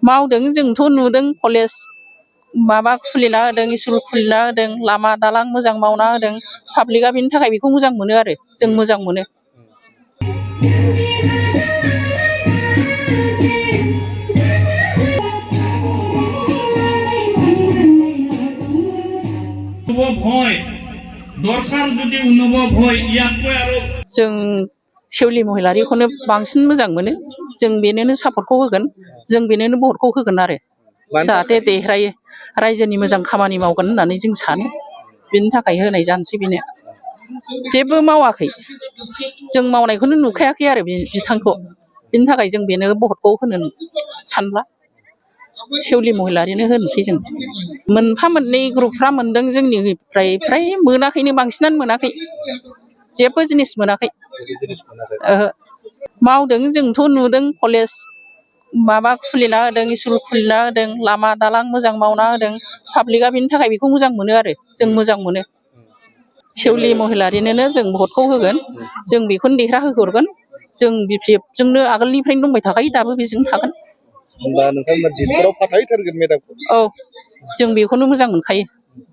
मावदों जोंथ' नुदों कलेज माबा खुलिना होदों स्कुल खुलिना होदों लामा दालां मोजां मावना होदों पाब्लिकआ बेनि थाखाय बेखौ मोजां मोनो आरो जों मोजां मोनो। जों सेउलि महिलारिखौनो बांसिन मोजां मोनो जों बेनोनो सापर्टखौ होगोन जों बेनोनो भटखौ होगोन आरो जाहाथे देरहायो रायजोनि मोजां खामानि मावगोन होननानै जों सानो बेनि थाखाय होनाय जानोसै बेनो जेबो मावाखै जों मावनायखौनो नुखायाखै आरो बिथांखौ बिनि थाखाय जों बेनो भटखौ होनो सानला सेउलि महिलारिनो होनोसै जों मोनफा मोननै ग्रुपफ्रा मोनदों जोंनिफ्राय फ्राय मोनाखैनो बांसिनानो मोनाखै जेबो जिनिस मोनाखै ओहो मावदों जोंथ' नुदों कलेज माबा खुलिना होदों स्कुल खुलिना होदों लामा दालां मोजां मावना होदों पाब्लिकआ बेनि थाखाय बेखौ मोजां मोनो आरो जों मोजां मोनो सेउलि महिलारिनोनो जों भटखौ होगोन जों बेखौनो देरहा होहरगोन जों बिपिएफजोंनो आगोलनिफ्रायनो दंबाय थाखायो दाबो बेजोंनो थागोन। औ जों बेखौनो मोजां मोनखायो।